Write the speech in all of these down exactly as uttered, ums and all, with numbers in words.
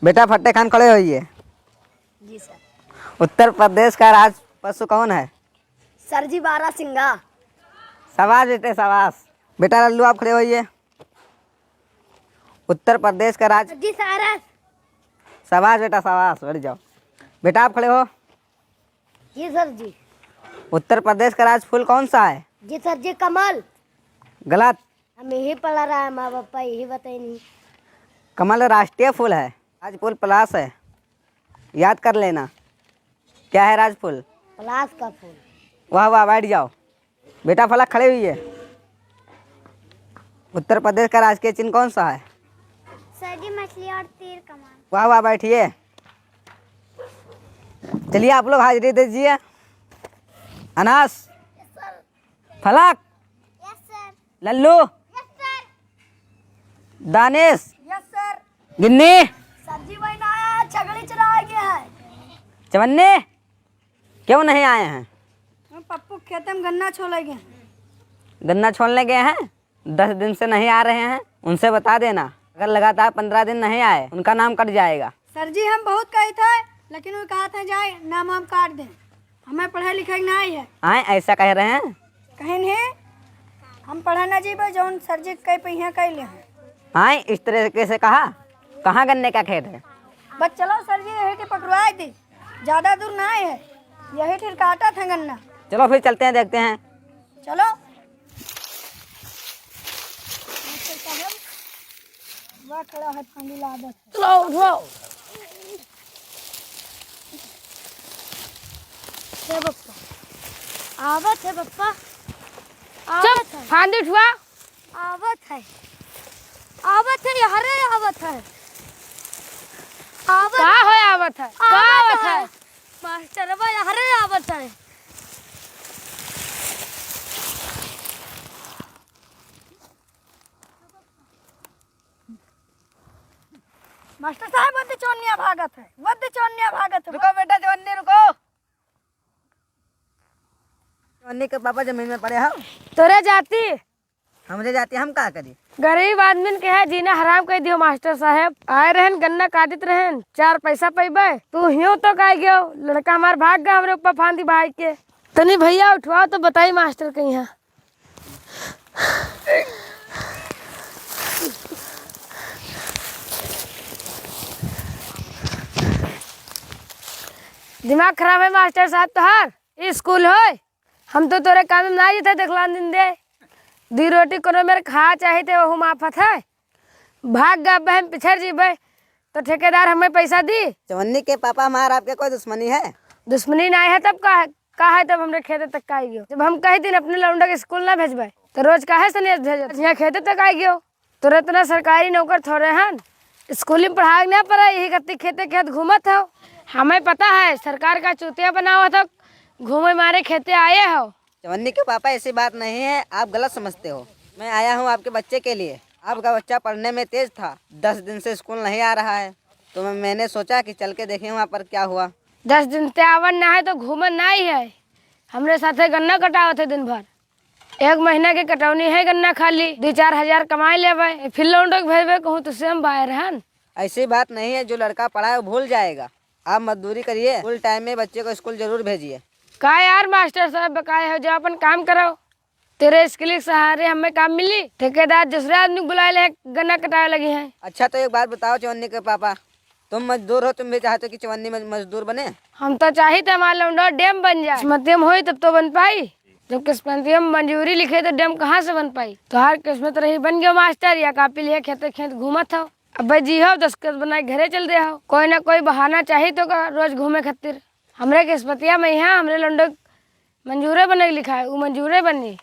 बेटा फट्टे खान खड़े होइए। जी सर। उत्तर प्रदेश का राज पशु कौन है? सर जी, बारहसिंगा। शाबाश बेटे शाबाश। बेटा लल्लू आप खड़े होइए। उत्तर प्रदेश का राज जी सर। शाबाश बेटा शाबाश, बैठ जाओ। बेटा आप खड़े हो। जी सर जी। उत्तर प्रदेश का राज फूल कौन सा है? जी सर जी, कमल। गलत। हम यही पढ़ा रहा है, माँ पापा यही बताई नहीं। कमल राष्ट्रीय फूल है, राज फूल पलाश है, याद कर लेना। क्या है राज फूल? पलाश का फूल। वाह वाह, बैठ जाओ। बेटा फलक खड़े हुई है। उत्तर प्रदेश का राजकीय चिन्ह कौन सा है? सर जी, मछली और तीर कमान। वाह वाह, बैठिए। चलिए आप लोग हाजिरी दे दीजिए। अनास, फलक, लल्लू, दानिश, यस सर। गिन्नी। सर जी, वही ना आया है, छगड़ी चराए गया है। चवन्नी, क्यों नहीं आए हैं? हम पप्पू खेते में गन्ना छोले गए हैं। गन्ना छोलने गए हैं, दस दिन से नहीं आ रहे हैं, उनसे बता देना, अगर लगातार पन्द्रह दिन नहीं आए, उनका नाम कट जाएगा। सर जी, हम बहुत कही थे, लेकिन वो कहा था जाए, नाम वाम काट दें। हमें पढ़े लिखे के नाई है। आए, ऐसा कह रहे हैं? कहीं नहीं, हम पढ़े ना जीबे, जौन सर जी कह पहिया कह ले हैं। आए, इस तरीके से कहा? कहाँ गन्ने का खेत है? बस चलो सर जी, यही के पकड़वाए दे, ज्यादा दूर ना है, यही ठिर काटा था गन्ना। चलो फिर चलते हैं, देखते हैं। चलो। वह खड़ा है, फांदी ला दे। चलो, उठो। हे बप्पा। आवत है बप्पा। चुप, आवत है। फांदी उठवा। आवत है। आवत है, यहरे आवत है। आवत का है, आवत है? का आवत आवत है? है? मास्टरवा यहरे आवत है। मास्टर साहब, वद्द चोन्या भागत है, वद्द चोन्या भागत है। रुको बेटा, चोन्नी रुको। चोन्नी के पापा जमीन में पड़े हैं। तोरे जाती। हमरे जाती हम का करी? गरीब आदमी के है जीना हराम कर दियो मास्टर साहब। आए रहन गन्ना काटित रहन, चार पैसा पैबे, तू हियो तो काहे गयो? लड़का हमार भाग गया हमरे ऊपर फांदी भाई के। तनी भैया उठवाओ तो बताई मास्टर के यहाँ। दिमाग खराब है मास्टर साहब तोहार, ई स्कूल होय? हम तो तोरे काम में ना जीते देखलान दिन दे। दी रोटी कोनो मेरे खा चाही ते वहू माफत है। भाग गा बहन पिछड़ जीबे तो ठेकेदार हमें पैसा दी। चवन्नी के पापा हमार आपके कोई दुश्मनी है? दुश्मनी ना है तब का है? का है तब हमरे खेते तक का आई गयो? जब हम कही दिन अपने लौंडा के स्कूल ना भेजबे, तो रोज काहे सनेस भेजत? यहाँ खेते तक आई गयो। तोरे इतना सरकारी नौकर थोड़े हन, स्कूल में पढ़ाए ना पड़ा, यही खातिर खेते खेत घूमत हो। हमें पता है सरकार का चूतिया बनावत हो, घूमे मारे खेते आए हो। चवन्नी के पापा, ऐसी बात नहीं है, आप गलत समझते हो। मैं आया हूँ आपके बच्चे के लिए। आपका बच्चा पढ़ने में तेज था, दस दिन से स्कूल नहीं आ रहा है, तो मैं, मैंने सोचा कि चल के देखें वहाँ पर क्या हुआ। दस दिन से आवन ना है तो घूमन ना ही है, हमरे साथे गन्ना कटावत है दिन भर। एक महीना के कटौनी है गन्ना खाली, दो चार हजार कमाई लेबे, फिर लौंडो के भेजबे कहूँ तो सेम बायर हन। ऐसी बात नहीं है, जो लड़का पढ़ा है वो भूल जाएगा। आप मजदूरी करिए, फुल टाइम में बच्चे को स्कूल जरूर भेजिए। का यार मास्टर साहब बकाए हो, जो अपन काम करो। तेरे स्किल के सहारे हमें काम मिली, ठेकेदार दूसरे आदमी को बुला ले, गन्ना कटावे लगी है। अच्छा तो एक बात बताओ चवन्नी के पापा, तुम मजदूर हो, तुम भी चाहते हो कि चवन्नी मज-, मजदूर बने? हम तो चाहित हमार लौंडो डैम बन जाए, किस्मतिया में होई तब तो बन पाई। जब किस्मतिया में मजूरी लिखे तो डैम कहाँ से बन पाई? तोहार किस्मत रही बन गयो मास्टर, या कापी लिए खेते खेत घूमत हो। अबे जी हो, दस्तखत बनाए घरे चल दे हो। कोई ना कोई बहाना चाहित होगा रोज घूमे खातिर। हमरे किस्मतिया में यहाँ हमरे लौंडो मंजूरे बने के लिखा है, उ मंजूरे बनी।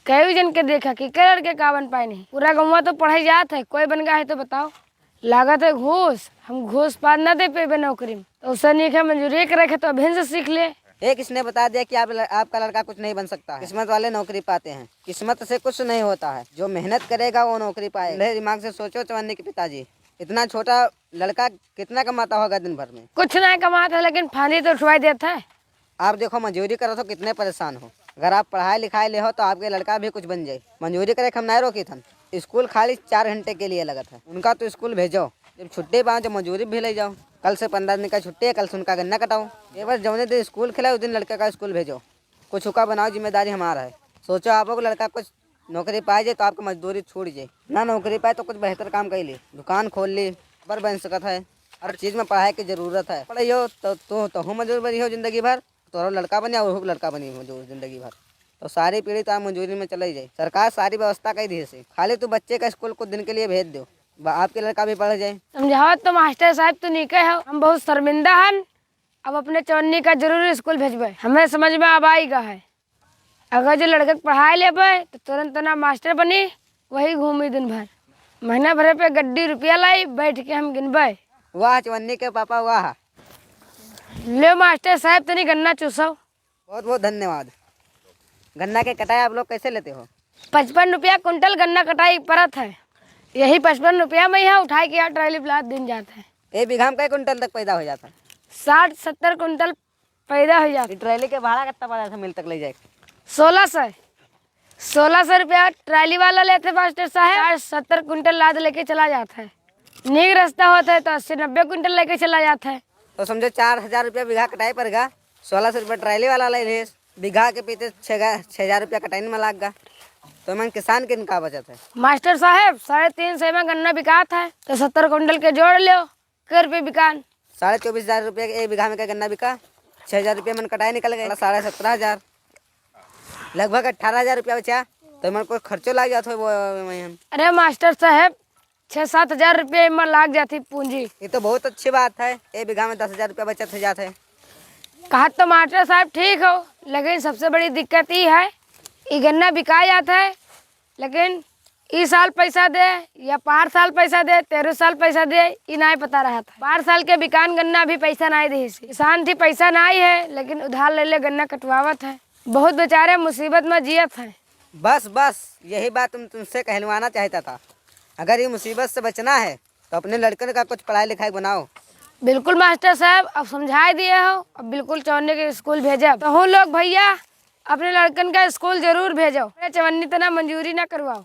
कई जन के देखा कि के लड़के का बन पाए नहीं। पूरा गौवा तो पढ़े जात है, कोई बन गया है तो बताओ। लागत है घूस, हम घूस पात ना दे पेबे नौकरी में। तो उसे नहीं है मंजूरी के रखे तो अभिन से सीख ले। ये किसने बता दिया कि आप ल-, आपका लड़का कुछ नहीं बन सकता है? किस्मत वाले नौकरी पाते हैं, किस्मत से कुछ नहीं होता है, जो मेहनत करेगा वो नौकरी पाएगा। ठंडे दिमाग से सोचो चवन्नी के पिताजी, इतना छोटा लड़का कितना कमाता होगा दिन भर में? कुछ नहीं कमाता है, लेकिन फांदी तो उठवाई देता है। आप देखो मजूरी करो तो कितने परेशान हो, अगर आप पढ़ाई लिखाई लेहो तो आपके लड़का भी कुछ बन जाए। मजूरी करे के हम नाहीं रोकित हन। स्कूल खाली चार घंटे के लिए लगत है, उनका तो स्कूल भेजो। जब छुट्टी पाओ, जब मजूरी भी लइ जाओ। कल से पन्द्रह दिन का छुट्टी है, कल से उनका गन्ना कटाओ। ये बस जौने दिन स्कूल खुला है, उस दिन लड़का का स्कूल भेजो। कुछ उका बनाओ, जिम्मेदारी हमार है। सोचो, आपको लड़का कुछ नौकरी पाइ जाए तो आपकी मजदूरी छूट जाए। ना नौकरी पाए तो कुछ बेहतर काम कइ ली, दुकान खोल ली, पर बन सकत है। हर चीज में पढ़ाई की जरूरत है। पढ़ाई हो तो तू तोहू मजदूर बनी हो जिंदगी भर, तोहरो लड़का बनी और लड़का बनी हो जो जिंदगी भर। तो सारी पीढ़ी तो आप मजदूरी में चली जाए। सरकार सारी व्यवस्था कइ दिहे से, खाली तू बच्चे का स्कूल कुछ दिन के लिए भेज दो, बा-, आपके लड़का भी पढ़ जाए। समझावत तो मास्टर साहब तू नीके हो, हम बहुत शर्मिंदा हन। अब अपने चवन्नी का जरूर स्कूल भेजबे, हमें समझ में अब आइ गा है। अगर जो लड़के के पढ़ाई लेबे तो तुरंत ना मास्टर बनी, वही घूमी दिन भर। महीना भरे पे गड्डी रुपया लाई, बैठ के हम गिनबे। वाह चवन्नी के पापा वाह। ले मास्टर साहब तनी गन्ना चूसो। बहुत बहुत धन्यवाद। गन्ना के कटाई आप लोग कैसे लेते हो? पचपन रुपया कुंटल गन्ना कटाई परत है। यही पचपन रुपया में यहाँ उठाए के यहाँ ट्राली पे लाद दिन जात है। एक बीघा में कै कुंटल तक पैदा हो जाता है? साठ सत्तर कुंटल पैदा हो जाता। ई ट्राली के भाड़ा कितना पड़ा था मिल तक ले जाए? सोलह सौ। सोलह सौ रुपया ट्राली वाला लेते मास्टर साहब, साठ सत्तर कुंटल लाद लेके चला जाता है। नीक रास्ता होता है तो अस्सी नब्बे कुंटल लेके चला जाता है। तो समझो चार हजार रुपया बीघा कटाई पड़ेगा, सोलह सौ रुपया ट्राली वाला ले लेस, बीघा के पीते छः गा-, छः हजार रुपया कटाई में लाग गा। तो मन किसान के इनका बचत है। मास्टर साहब, साढ़े तीन सौ में गन्ना बिकात है, तो सत्तर कुंटल के जोड़ लो, कै रुपये बिकान? साढ़े चौबीस हजार रुपया के एक बीघा में का गन्ना बिका, छः हजार रुपया मन कटाई निकल गए, साढ़े सत्रह हजार, लगभग अठारह हजार रुपया बचा। तो मन कोई खर्चो लाग जात हो वो, वही हम। अरे मास्टर साहब, छः सात हजार रुपये में लाग जाती पूंजी। ये तो बहुत अच्छी बात है, एक बीघा में दस हजार रुपया बचत हो जात है। कहा तो मास्टर साहब ठीक हो, लेकिन सबसे बड़ी दिक्कत ई है, ई गन्ना बिका जात है, लेकिन ई साल पैसा दे या पार साल पैसा दे, तेरह साल पैसा दे, ई नाहीं पता रहत है। पार साल के बिकान गन्ना भी पैसा नाहीं देहिस। किसान थी पैसा नाहीं है, लेकिन उधार ले ले गन्ना कटवावत है। बहुत बेचारे मुसीबत में जियत है। बस, बस, यही बात तुम, तुमसे कहलवाना चाहता था। अगर ये मुसीबत से बचना है, तो अपने लड़कन का कुछ पढ़ाई लिखाई बनाओ। बिल्कुल मास्टर साहब, अब समझाए दिए हो, अब बिल्कुल चवन्नी के स्कूल भेजब। तोहू लोग भइया, अपने लड़कन का स्कूल जरूर भेजो। अरे चवन्नी तना मंजूरी ना करवाओ।